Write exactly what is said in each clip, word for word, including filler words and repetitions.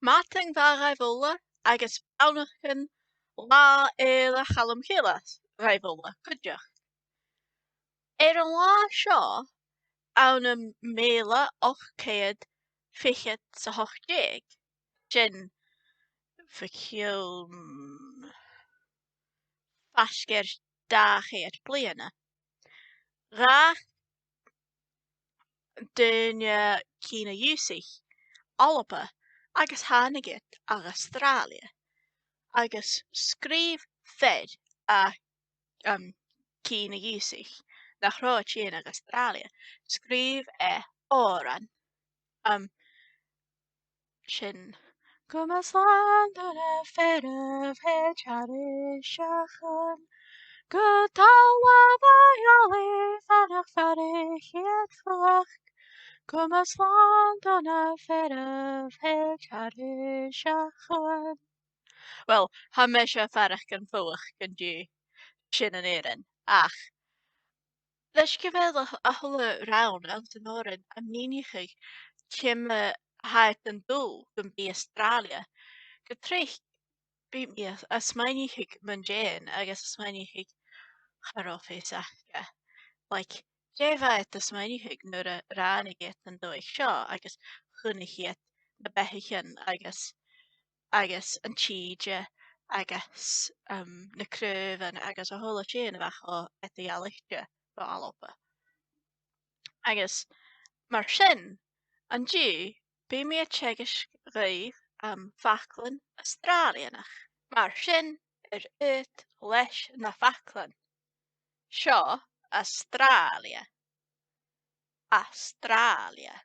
Madainn mhath dhuibh uile agus beannachd air Latha Fhèill Chaluim Chille dhuibh uile cuideachd. Air an latha seo, ann am mìle ochd ceud fichead 's a h-ochd deug, sin bho chionn faisg air dà cheud bliadhna, dh'fhàg daoine Cinn a' Ghiùthsaich Alba agus thàinig iad a dh'Astràilia. Agus sgrìobh fear à, um, Cinn a' Ghiùthsaich, nach robh e a' tighinn a dh'Astràilia, sgrìobh e òran, um, sin: Gum b' e slàn do na fearaibh thèid thairis a' chun, gu talamh a' gheòil far nach fairich iad fuachd. Gum b' e slàn do na fearaibh thèid thairis a' chun. Well, tha mise a' faireachdainn fuachd an-diugh, sin an t-òran, ach leis gu bheil a, a h-uile rann anns an òran a' mìneachadh ciamar a tha iad an dùil gum bi Astràilia, gu tric bidh mi a', a' smaoineachadh mun deidhinn agus a' smaoineachadh cha robh fios aca. Like, dè bha iad a' smaoineachadh nuair a ràinig iad an dòigh seo agus chunnaic iad na beathaichean agus, agus an tìde agus, um, na craobhan agus a h-uile sìon a bha cho eadar-dhealaichte bho Alba. Agus mar sin, an-diugh, bidh mi a' teagasg dhuibh, um, faclan Astràilianach. Mar sin, air adhart leis na faclan. Seo Astràilia. Astràilia.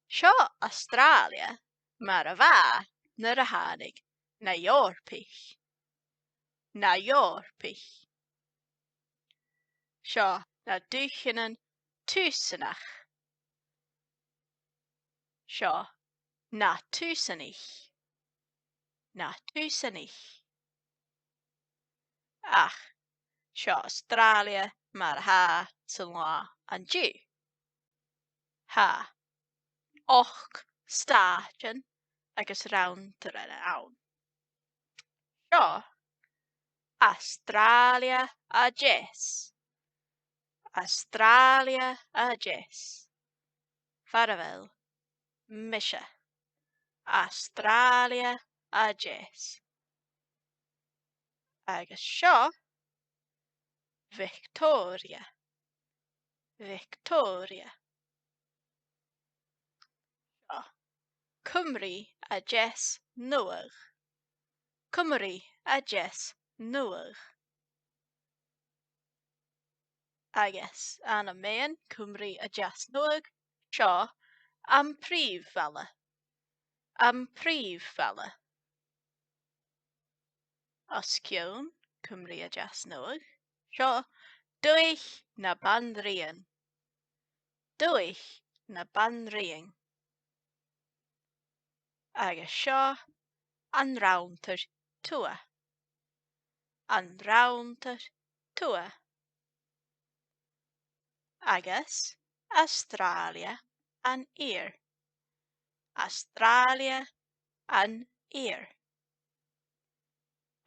Seo Astràilia mar a bha nuair a thàinig na Eòrpaich. Na Eòrpaich. Seo na dùthchannan tùsanach. Seo na tùsanaich. Na tùsanaich. Ach seo Astràilia mar a tha san latha an-diugh. Tha ochd stàitean agus ranntaran ann. Seo Astràilia a Deas. Astràilia a Deas. Far a bheil mise. Astràilia a Deas. Agus seo Victoria. Victoria. Seo Cuimrigh a Deas Nuadh. Cuimrigh a Deas Nuadh. Agus ann am meadhan Cuimrigh a Deas Nuadh, seo am prìomh bhaile. Am prìomh bhaile. Os cionn Cuimrigh a Deas Nuadh, seo Dùthaich na Banrighin. Dùthaich na Banrighin. Agus seo an Ranntair Tuath. An Ranntair Tuath. Agus Astràilia an Iar. Astràilia an Iar.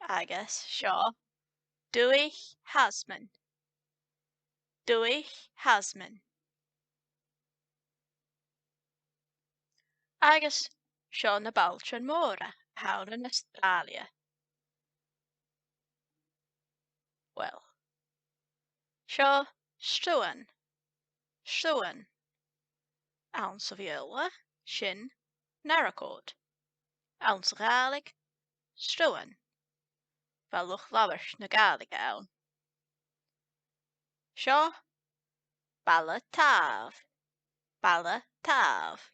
Agus seo Dùthaich Thasmain. Dùthaich Thasmain. Agus seo na bailtean mòra a th' ann an Astràilia. Well, seo Struan. Struan. Anns a' Bheurla, sin Narracode. Anns a' Ghàidhlig, Struan. Bha luchd-labhairt na Gàidhlig ann. Seo Baile Tàmh. Baile Tàmh.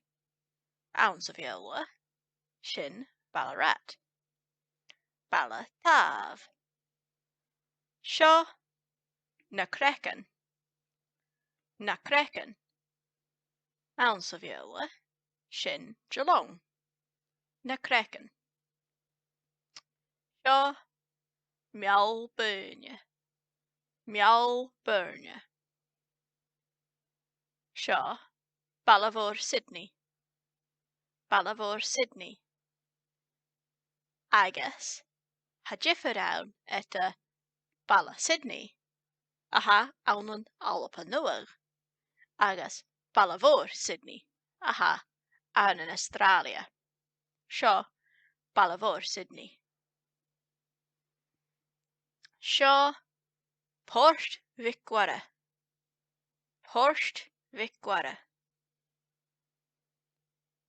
Anns a' Bheurla, sin Ballarat. Baile Tàmh. Seo na Creagan. Na Creagan. Anns a' Bheurla, sin Geelong. Na Creagan. Seo Meall Bùirne. Meall Bùirne. Seo Baile Mhòr Sydney. baile mhòr Sydney. Agus tha diofar ann eadar baile Sydney a tha ann an Alba Nuadh agus baile mhòr Sydney a tha ann an Astràilia. Seo baile mhòr Sydney. Seo Port Mhic Guaire. Port Mhic Guaire.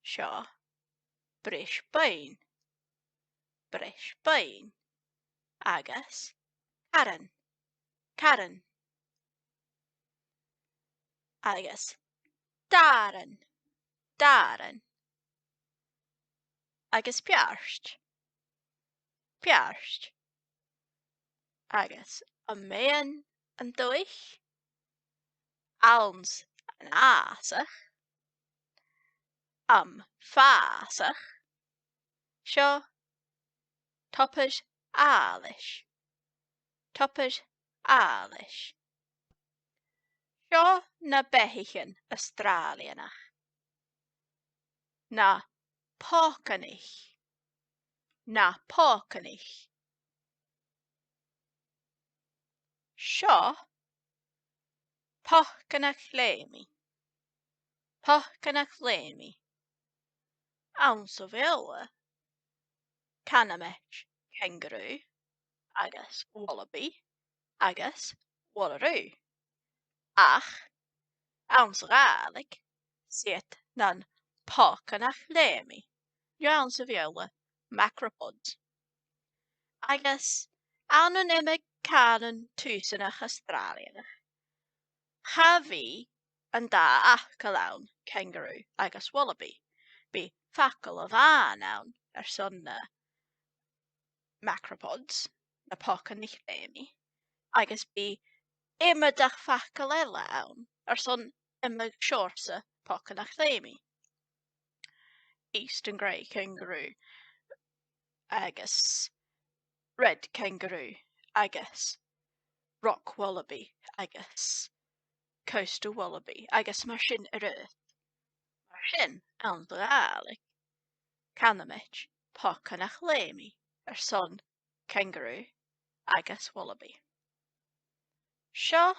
Seo Brisbane. Brisbane. Agus Carron. Carron. Agus Darwin. Darwin. Agus Peairt. Peairt. Agus am meadhan an dùthaich, anns an fhàsach, am fàsach, seo Tobar Àlais. Tobar Àlais. Seo na beathaichean Astràilianach. Na pòcanaich. Na pòcanaich. Seo pòcanach leumaidh. Pòcanach leumaidh. Anns a' Bheurla, canamaid kangaroo agus wallaby agus wallaroo. Ach anns a' Ghàidhlig, 's iad nan pòcanach leumaidh, no anns a' Bheurla, macropods. Agus ann an iomadh cànan tùsanach Astràilianach, cha bhi an dà fhacal ann, kangaroo agus wallaby. Bidh facal a-mhàin ann airson na macropods, na pòcanaich leumaidh, agus bidh iomadach facal eile ann airson iomadh seòrsa pòcanach leumaidh. Eastern grey kangaroo agus red kangaroo agus rock wallaby agus coastal wallaby agus mar sin air adhart. Mar sin, anns a' Ghàidhlig, canamaid pòcanach leumaidh airson kangaroo agus wallaby. Seo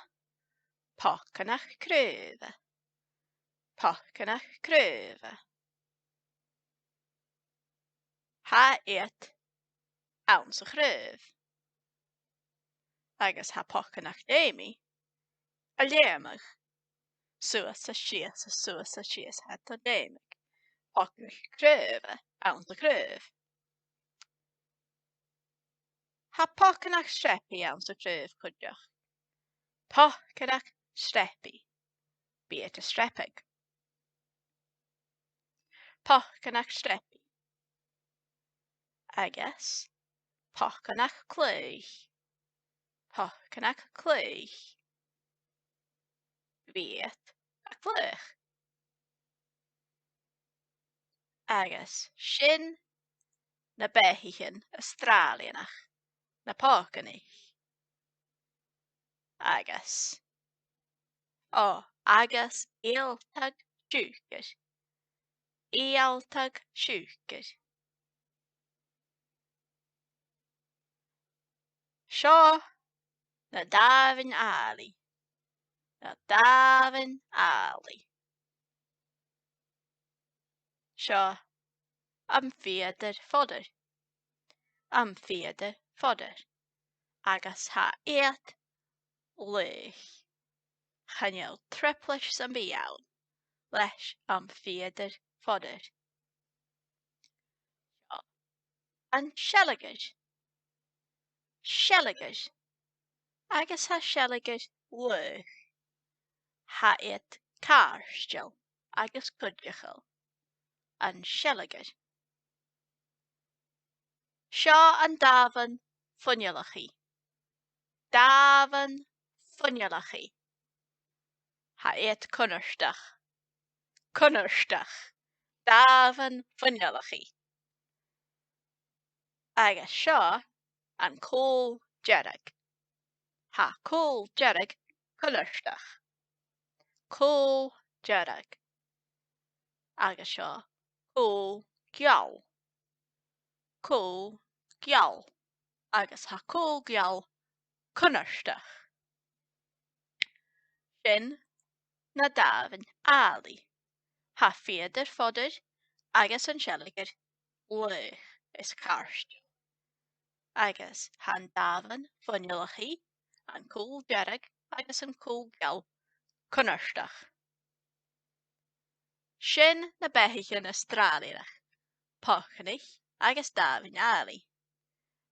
pòcanach craoibhe. Pòcanach craoibhe. Tha iad anns a' chraobh. Agus tha pòcanach leumaidh a' leumhadh suas is sìos is suas is sìos, tha iad a' leumhadh. Pòcanach craoibhe anns a' chraobh. Tha pòcanach streapaidh anns a' chraobh cuideachd. Pòcanach streapaidh. Bidh iad a' streapadh. Pòcanach streapaidh. Agus pòcanach clach. Pòcanach clach. Bidh iad a' clach. Agus sin na beathaichean Astràilianach, na pòcanaich. Agus, o, agus ialtag siùcair. Ialtag siùcair. Seo na dàmhain-àlaidh. Na dàmhain-àlaidh. Seo am fìodar fodair. Am fìodar fodair. Agus tha iad laghach. Chan eil trioblaid sam bith ann leis am fìodar fodair. Seo an sealgair. Sealgair. Agus tha sealgair laghach. Tha iad càirdeil agus cuideachail. An sealgair. Seo an dàmhan fuinnealachaidh. Dàmhan fuinnealachaidh. Tha iad cunnartach. Cunnartach. Dàmhan fuinnealachaidh. Agus seo an cùl dearg. Tha cùl dearg cunnartach. Cùl dearg. Agus seo Cù geal. Cù geal. Agus tha cù geal cunnartach. Sin na damhain àlaidh. Tha fiadh air fodair agus an seilgear laghach is cairt. Agus tha an damhan fuinnealach, an cù dearg agus an cù geal cunnartach. Sin na beathaichean Astràilianach, pocanach agus damhain àlaidh.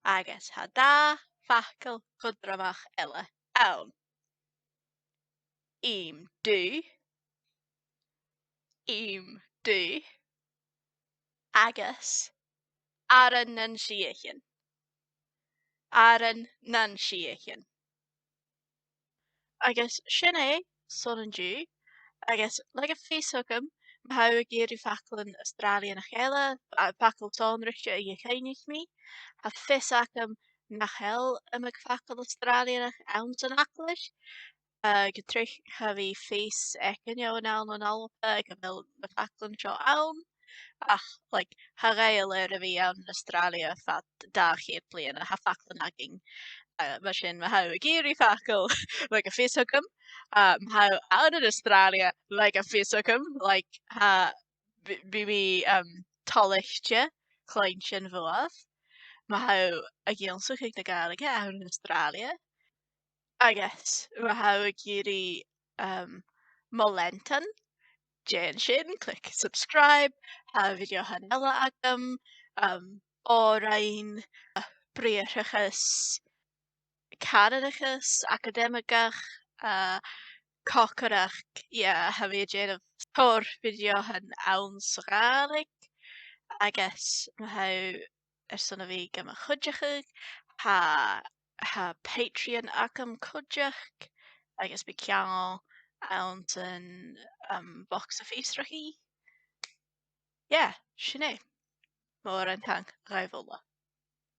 Agus tha dà fhacal cudromach eile ann. Ìm dubh, ìm dubh, agus aran nan sìthichean. Aran nan sìthichean. Agus sin e son an-diugh, agus leig am fios thugam ma tha thu ag iarraidh faclan Astràilianach eile, a, facal sònraichte a dh'fheuchainn mi, tha fios agam nach eil iomadh facal Astràilianach anns an eaglais, uh, gu tric cha bhi fios aig an fheadhainn ann an Alba gu bheil na faclan seo ann. Ach, like, tha Gàidhlig air a bhith ann an Astràilia fad dà cheud bliadhna, tha faclan againn. Uh, mar sin, ma tha thu ag iarraidh facal, leig am fios thugam. Uh, ma tha thu ann an Astràilia, leig am fios thugam. Like, tha, bidh, bidh mi, um, toilichte cluinntinn bhuaibh. Ma tha thu ag ionnsachadh na Gàidhlig ann an Astràilia, agus ma tha thu ag iarraidh, um, mo leantainn, dèan sin, click subscribe, tha videothan eile agam, um, òrain, uh, briathrachas, carthannachas acadaimigeach, uh, còcaireachd, yeah, tha mi a' dèanamh tòrr videothan anns a' Ghàidhlig, agus ma tha thu airson a bhith gam chuideachadh, tha, tha Patreon agam cuideachd, agus bidh ceangal anns an, um, bogsa fiosrachaidh. Yeah, sin e. Mòran taing dhuibh uile.